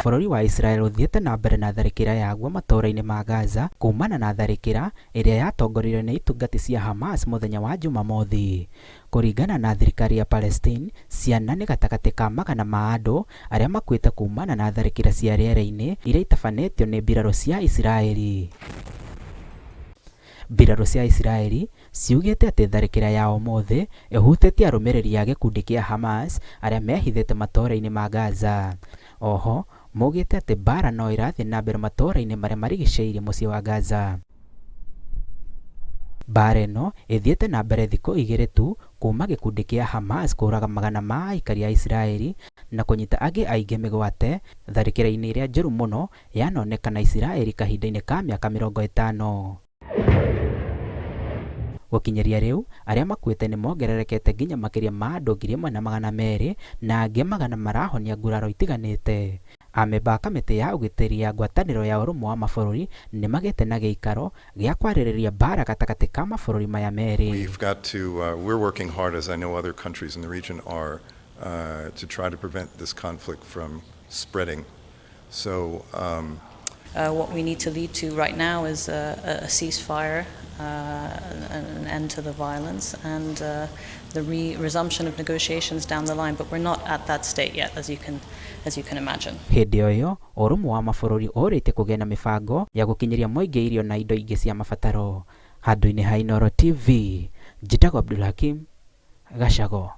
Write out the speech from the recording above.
Bũrũri wa Israel ũthiĩte na mbere na tharĩkĩra yaguo matũũra-inĩ ma Gaza kuumana na tharĩkĩra ĩrĩa yatongoririo nĩ itungati cia Hamas mũthenya wa Jumamothi. Kũringana na thirikari ya Palestine, ciana nĩ gatagatĩ ka magana ma andũ arĩa makuĩte kuumana na tharĩkĩra cia rĩera-inĩ iria itabanĩtio nĩ mbirarũ cia Isiraeli. Mbirarũ cia Isiraeli ciugĩte atĩ tharĩkĩra ya ũmũthĩ ĩhutĩtie arũmĩrĩri a gĩkundi kĩa Hamas arĩa mehithĩte matũũra-inĩ ma Gaza. Oho, maugĩte atĩ mbaara no ĩrathiĩ na mbere matũũra-inĩ marĩa marigicĩirie mũciĩ wa Gaza. Mbaara ĩno ĩthiĩte na mbere thikũ igĩrĩ tu kuuma gĩkundi kĩa Hamas kũũraga magana ma aikari a Isiraeli na kũnyita angĩ aingĩ mĩgwate tharĩkĩra-inĩ ĩrĩa njũru mũno yanonekana Isiraeli kahinda-inĩ ka mĩaka 50. Gũkinyĩria rĩu, arĩa makuĩte nĩ mongererekete nginya makĩria ma andũ 1,200 na angĩ magana marahonia nguraro itiganĩte. Amemba a kamĩtĩ ya ũgitĩri ya ngwatanĩro ya ũrũmwe wa mabũrũri nĩ magĩte na gĩikaro gĩa kwarĩrĩria mbaara gatagatĩ ka mabũrũri maya merĩ. We've got to, we're working hard, as I know other countries in the region are, to try to prevent this conflict from spreading. So, What we need to lead to right now is a ceasefire, an end to the violence, and the resumption of negotiations down the line. But we're not at that state yet, as you can imagine. Hĩndĩ o ĩyo, ũrũmwe wa mabũrũri ũrĩtie kũgĩa na mĩbango ya gũkinyĩria mũingĩ irio na indo ingĩ cia mabataro. Handũ-inĩ ha Inooro TV, njĩtagwo Abdulhakim Gacago.